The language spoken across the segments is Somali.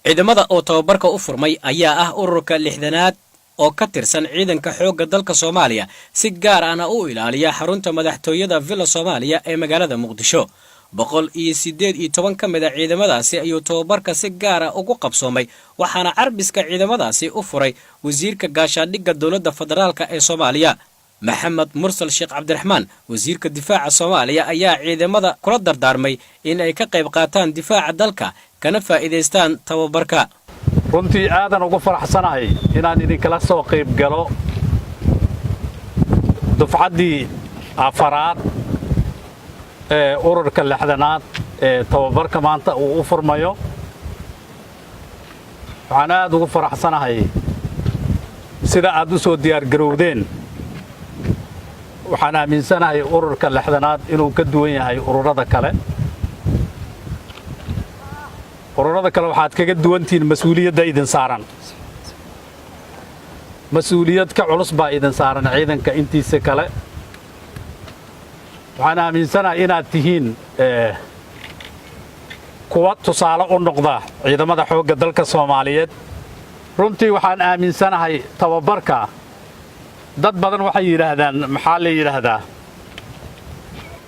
Ciidamada oo tababarka u furmay ayaa ah ururka 60aad oo ka tirsan ciidanka xoogga dalka Soomaaliya, si gaar ahna u ilaaliya xarunta madaxtooyada Villa Soomaaliya ee magaalada Muqdisho. 118 ka mid a ciidamadaasi ayuu tababarka si gaara ugu qabsoomay, waxaana carbiska ciidamadaasi u furay wasiirka gaashaandhigga dowladda federaalka ee Soomaaliya, Maxamed Mursal Sheekh Cabdiraxmaan. Wasiirka difaaca Soomaaliya ayaa ciidamada kula dardaarmay in ay ka qayb qaataan difaaca dalka, kana faa'iidaystaan tababarka. Runtii aadan ugu faraxsanahay inaan idinkala soo qayb galo dufcaddii afaraad ee ururka 60aad ee tababarka maanta uu u furmayo. Waxaan aad ugu faraxsanahay sida aad u soo diyaargarowdeen. Waxaan aaminsanahay ururka 60aad inuu ka duwan yahay ururada kale. Ururada kale waxaad kaga duwantihiin mas-uuliyadda idin saaran. Mas-uuliyad ka culus baa idin saaran ciidanka intiisa kale. Waxaan aaminsanahay inaad tihiin kuwa tusaale u noqda ciidamada xoogga dalka Soomaaliyeed. Runtii waxaan aaminsanahay tababarka, dad badan waxay yidhaahdaan, maxaa la yidhaahdaa,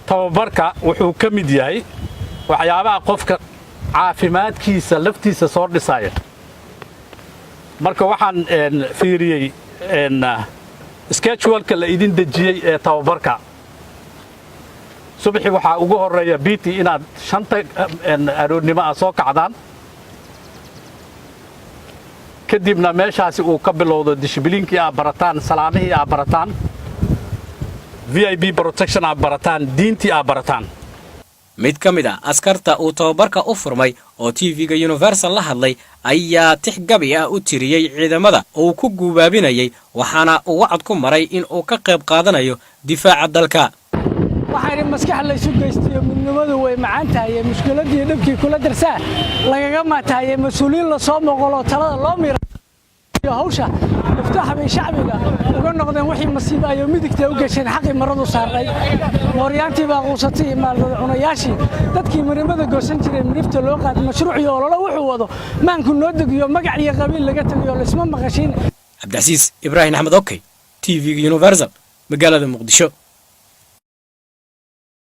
tababarka wuxuu ka mid yahay waxyaabaha qofka caafimaadkiisa laftiisa soo dhisaya. Marka waxaan fiiriyey schedule-ka la idin dejiyey ee tababarka. Subaxii waxaa ugu horreeya PT, inaad 5ta aroornimo ah soo kacdaan, kadibna meeshaasi uu ka bilowdo dishibiliinkii aad barataan, salaamihii aad barataan, VIP protection aad barataan, diintii aad barataan. Mid ka mid a askarta uu tababarka u furmay oo TV-ga Universal la hadlay ayaa tix gabi ah u tiriyey ciidamada oo uu ku guubaabinayay, waxaana uu wacad ku maray in uu ka qayb qaadanayo difaaca dalka. Waxayna maskax laysu geystayo, midnimadu way macaan tahay. Mushkiladii dhibkii kula darsaa lagaga maatahaye, mas-uuliyiin lasoo moqoloo talada loo miira hawsha muftaax bay shacbiga uga noqdeen. Wixii masiiba ayo midigta u gasheen, xaqii maradu saarnay, mooryaantii baa quusatay iyo maaldada cunayaashii, dadkii marimada goosan jiray, mirifta loo qaaday mashruuc iyo ololo wuxuu wado maanku noo degiyo, magac iyo qabiil laga tegayo laysma maqashiin. Cabdicasiis Ibraahim Axmed, okay, TV-ga Universal, magaalada Muqdisho.